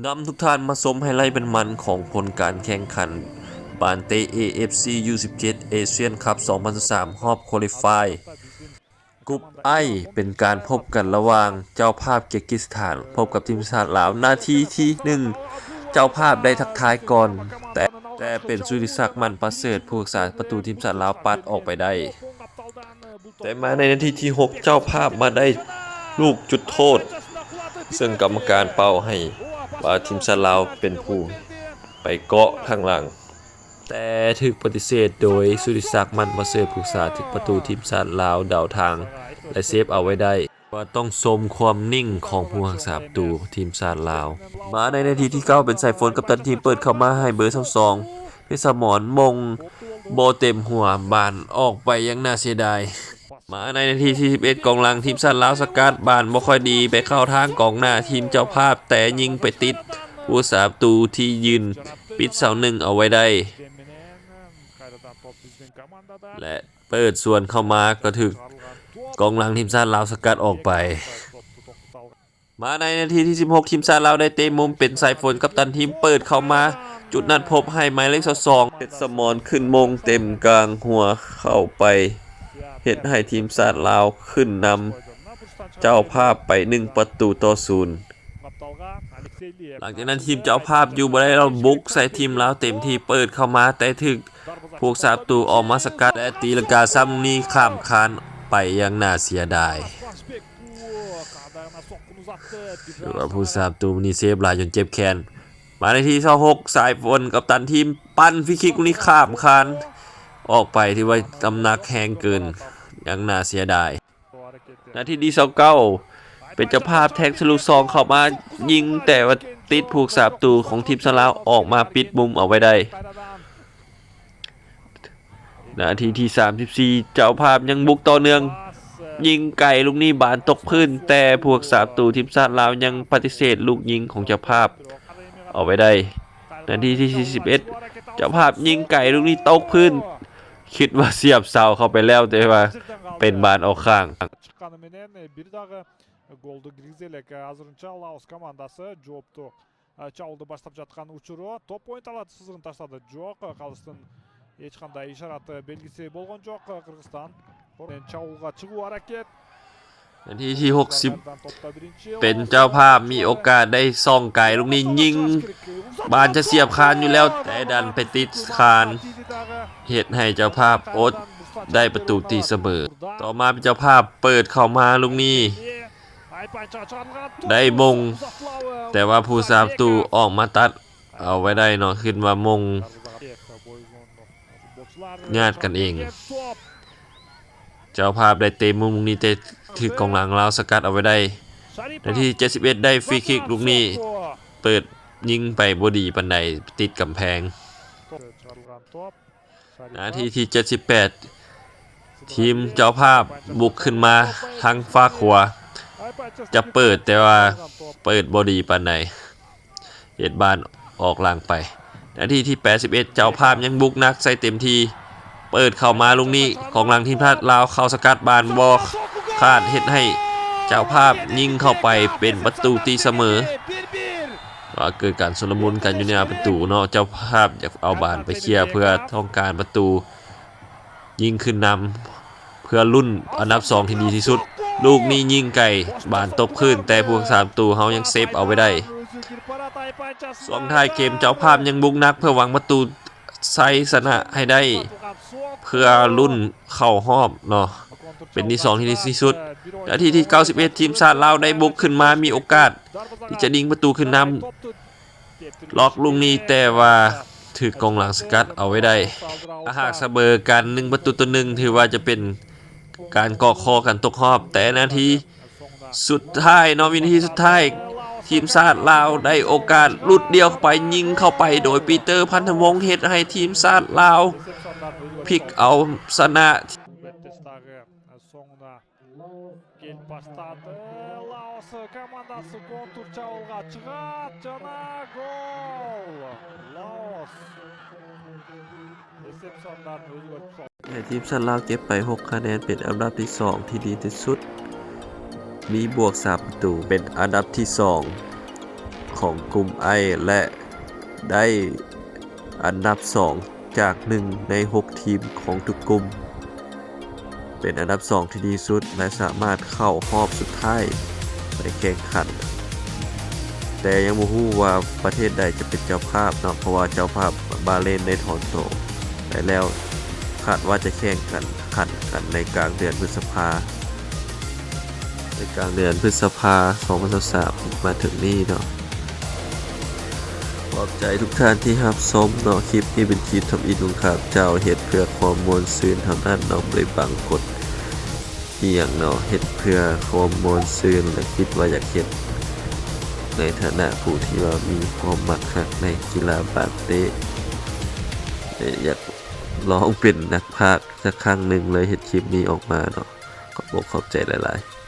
ນຳທຸກທ່ານມາຊົມໄຮໄລມັນໆຂອງຜົນການແຂ່ງຂັນບານເຕະ ເອ ເອັຟ ຊີ ຢູ ສິບເຈັດ ເອຊຽນຄັບ ສອງພັນຊາວສາມ ຮອບຄວາລີຟາຍ ກຸ່ມ ໄອ ເປັນການພົບກັນລະຫວ່າງເຈົ້າພາບກິກິສຖານ ພົບກັບທີມຊາດລາວ. ນາທີທີໜຶ່ງ ເຈົ້າພາບໄດ້ທັກທາຍກ່ອນ ແຕ່ ແຕ່ເປັນສຸລິສັກ ໝັ້ນປະເສີດ ຜູ້ຮັກສາປະຕູທີມຊາດລາວປັດອອກໄປໄດ້. ແຕ່ມາໃນນາທີທີຫົກ ເຈົ້າພາບມາໄດ້ລູກຈຸດໂທດ ເຊິ່ງກຳມະການເປົ່າໃຫ້ວ່າທີມຊາດລາວເປັນຜູ້ໄປເກາະທາງຫຼັງ ແຕ່ຖືກປະຕິເສດໂດຍສຸລິສັກ ໝັ້ນປະເສີດ ຜູ້ຮັກສາປະຕູທີມຊາດລາວເດົາທາງ ແລະ ເຊບເອົາໄວ້ໄດ້. ວ່າຕ້ອງຊົມຄວາມນິ່ງຂອງຜູ້ຮັກສາປະຕູທີມຊາດລາວ. ມາໃນນາທີທີເກົ້າ ເປັນສາຍຝົນ ກັບຕັນທີມ ເປີດເຂົ້າມາໃຫ້ເບີຊາວສອງ ເພດສະໝອນ ມົງບໍ່ເຕັມຫົວ ບານອອກໄປຢ່າງໜ້າເສຍດາຍ. ມາໃນນາທີທີສິບເອັດ ກອງຫຼັງທີມຊາດລາວສະກັດບານບໍ່ຄ່ອຍດີ ໄປເຂົ້າທາງກອງໜ້າທີມເຈົ້າພາບ ແຕ່ຍິງໄປຕິດຜູ້ຮັກສາປະຕູທີ່ຢືນປິດເສົາໜຶ່ງເອົາໄວ້ໄດ້ ແລະ ເປີດສວນເຂົ້າມາກໍຖືກກອງຫຼັງທີມຊາດລາວສະກັດອອກໄປ. ມາໃນນາທີທີສິບຫົກ ທີມຊາດລາວໄດ້ເຕະມຸມ ເປັນສາຍຝົນ ກັບຕັນທີມ ເປີດເຂົ້າມາຈຸດນັດພົບໃຫ້ໝາຍເລກຊາວສອງ ເພດສະໝອນ ຂຶ້ນມົງເຕັມກາງຫົວເຂົ້າໄປ ເຮັດໃຫ້ທີມຊາດລາວຂຶ້ນນຳເຈົ້າພາບໄປໜຶ່ງປະຕູຕໍ່ສູນ. ຫຼັງຈາກນັ້ນທີມເຈົ້າພາບຢູ່ບໍ່ໄດ້ ລາວບຸກໃສ່ທີມລາວເຕັມທີ່ ເປີດເຂົ້າມາ ແຕ່ຖືກຜູ້ຮັກສາປະຕູອອກມາສະກັດ ແລະ ຕີລັງກາຊ້ຳນີ້ຂ້າມຄານໄປຢ່າງໜ້າເສຍດາຍ. ຖືວ່າຜູ້ຮັກສາປະຕູນີ້ເຊບຫຼາຍຈົນເຈັບແຂນ. ມາໃນທີຊາວຫົກ ສາຍຝົນ ກັບຕັນທີມ ປັ່ນຟຣີຄິກລູກນີ້ຂ້າມຄານອອກໄປ ຖືວ່ານ້ຳໜັກແຮງເກີນ ຢ່າງໜ້າເສຍດາຍ. ນາທີທີຊາວເກົ້າ ເປັນເຈົ້າພາບແທງທະລຸສອງເຂົ້າມາຍິງ ແຕ່ວ່າຕິດຜູ້ຮັກສາປະຕູຂອງທີມຊາດລາວອອກມາປິດມຸມເອົາໄວ້ໄດ້. ນາທີທີສາມສິບສີ່ ເຈົ້າພາບຍັງບຸກຕໍ່ເນື່ອງ ຍິງໄກລູກນີ້ບານຕົກພື້ນ ແຕ່ຜູ້ຮັກສາປະຕູທີມຊາດລາວຍັງປະຕິເສດລູກຍິງຂອງເຈົ້າພາບເອົາໄວ້ໄດ້. ນາທີທີສີ່ສິບເອັດ ເຈົ້າພາບຍິງໄກລູກນີ້ຕົກພື້ນ ຄິດວ່າສຽບເສົາເຂົ້າໄປແລ້ວ ແຕ່ວ່າເປັນບານອອກຂ້າງ. Чыкканы менен бир дагы голду киргизелик азырынча Лаос командасы жоопту чабуулду баштап жаткан учуру. Топ ойнотулат сызыгын таштады. Жок, Калыстын эч кандай ишараты, белгиси болгон жок. Кыргызстан чабуулга чыгуу аракет. ນາທີທີຫົກສິບ ເປັນເຈົ້າພາບມີໂອກາດໄດ້ສ່ອງໄກລູກນີ້ຍິງ ບານຈະສຽບຄານຢູ່ແລ້ວ ແຕ່ດັນໄປຕິດຄານ ເຮັດໃຫ້ເຈົ້າພາບອົດໄດ້ປະຕູຕີສະເໝີ. ຕໍ່ມາເປັນເຈົ້າພາບເປີດເຂົ້າມາລູກນີ້ ໄດ້ມົງ ແຕ່ວ່າຜູ້ຮັກສາປະຕູອອກມາຕັດເອົາໄວ້ໄດ້ເນາະ ຂຶ້ນວ່າມົງຍາດກັນເອງ. ເຈົ້າພາບໄດ້ເຕະມຸມລູກນີ້ ແຕ່ຖືກກອງຫຼັງລາວສະກັດເອົາໄວ້ໄດ້. ນາທີເຈັດສິບເອັດ ໄດ້ຟຣີຄິກລູກນີ້ ເປີດຍິງໄປບໍ່ດີປານໃດ ຕິດກຳແພງ. ນາທີທີເຈັດສິບແປດ ທີມເຈົ້າພາບບຸກຂຶ້ນມາທາງຟາກຂວາ ຈະເປີດ ແຕ່ວ່າເປີດບໍ່ດີປານໃດ ເຮັດບານອອກຫຼັງໄປ. ນາທີທີແປດສິບເອັດ ເຈົ້າພາບຍັງບຸກໜັກໃສ່ເຕັມທີ່ ເປີດເຂົ້າມາລູກນີ້ ກອງຫຼັງທີມຊາດລາວເຂົ້າສະກັດບານບໍ່ຂາດ ເຮັດໃຫ້ເຈົ້າພາບຍິງເຂົ້າໄປເປັນປະຕູຕີສະເໝີ. ວ່າເກີດການຊຸນລະມຸນກັນຢູ່ໜ້າປະຕູເນາະ ເຈົ້າພາບຢາກເອົາບານໄປເຄຍເພື່ອຕ້ອງການປະຕູ ຍິງຂຶ້ນນຳເພື່ອລຸ້ນອັນດັບສອງທີ່ດີທີ່ສຸດ. ລູກນີ້ຍິງໄກ ບານຕົກພື້ນ ແຕ່ຜູ້ຮັກສາປະຕູເຮົາຍັງເຊບເອົາໄວ້ໄດ້. ຊ່ວງທ້າຍເກມເຈົ້າພາບຍັງບຸກໜັກເພື່ອຫວັງປະຕູໄຊຊະນະໃຫ້ໄດ້ ເພື່ອລຸ້ນເຂົ້າຮອບເນາະ ເປັນທີ່ສອງທີ່ດີທີ່ສຸດ. ນາທີທີເກົ້າສິບເອັດ ທີມຊາດລາວໄດ້ບຸກຂຶ້ນມາ ມີໂອກາດທີ່ຈະຍິງປະຕູຂຶ້ນນຳ ລັອກລູກນີ້ ແຕ່ວ່າຖືກກອງຫຼັງສະກັດເອົາໄວ້ໄດ້. ຖ້າຫາກສະເໝີກັນໜຶ່ງປະຕູຕໍ່ໜຶ່ງ ຖືວ່າຈະເປັນການເກາະຄໍກັນຕົກຮອບ, ແຕ່ນາທີສຸດທ້າຍເນາະ, ວິນາທີສຸດທ້າຍ ທີມຊາດລາວໄດ້ໂອກາດຫຼຸດດ່ຽວເຂົ້າໄປ, ຍິງເຂົ້າໄປໂດຍປີເຕີ ພັນທະວົງ ເຮັດໃຫ້ທີມຊາດລາວພິກເອົາຊະນະ. Келип баштады. Лаос командасы контур чабуулга чыгат жана гол. Лаос эсеп сандан өзгөртүп салды. ແລະ ທີມຊາດລາວເກັບໄປຫົກຄະແນນ ເປັນອັນດັບທີສອງທີ່ດີທີ່ສຸດ ມີບວກສາມປະຕູ ເປັນອັນດັບທີສອງ ຂອງກຸ່ມ I ແລະ ໄດ້ອັນດັບສອງຈາກໜຶ່ງໃນຫົກທີມຂອງທຸກກຸ່ມ. ເປັນອັນດັບສອງທີ່ດີສຸດ ແລະ ສາມາດເຂົ້າຮອບສຸດທ້າຍໄປແຂ່ງຂັນ, ແຕ່ຍັງບໍ່ຮູ້ວ່າປະເທດໃດຈະເປັນເຈົ້າພາບເນາະ ເພາະວ່າເຈົ້າພາບບາເຣນໄດ້ຖອນໂຕໄປແລ້ວ, ຄາດວ່າຈະແຂ່ງຂັນ ຂັນກັນໃນກາງເດືອນພຶດສະພາ ໃນກາງເດືອນພຶດສະພາ ສອງພັນຊາວສາມ ທີ່ມາເຖິງນີ້ເນາະ. ຂອບໃຈທຸກທ່ານທີ່ຮັບຊົມເນາະ. ຄລິບນີ້ເປັນຄລິບທຳອິດຂອງຂ້າພະເຈົ້າ ເຮັດເພື່ອຄວາມມ່ວນຊື່ນເທົ່ານັ້ນເນາະ, ບໍ່ໄດ້ບັງກົດອີ່ຫຍັງເນາະ, ເຮັດເພື່ອຄວາມມ່ວນຊື່ນ ແລະ ຄິດວ່າຢາກເຮັດໃນຖານະຜູ້ທີ່ວ່າມີຄວາມມັກຮັກໃນກິລາບານເຕະ ແລະ ຢາກລອງເປັນນັກພາກ ສັກຄັ້ງໜຶ່ງ ເລີຍເຮັດຄລິບນີ້ອອກມາເນາະ. ຂອບອົກຂອບໃຈຫຼາຍໆ.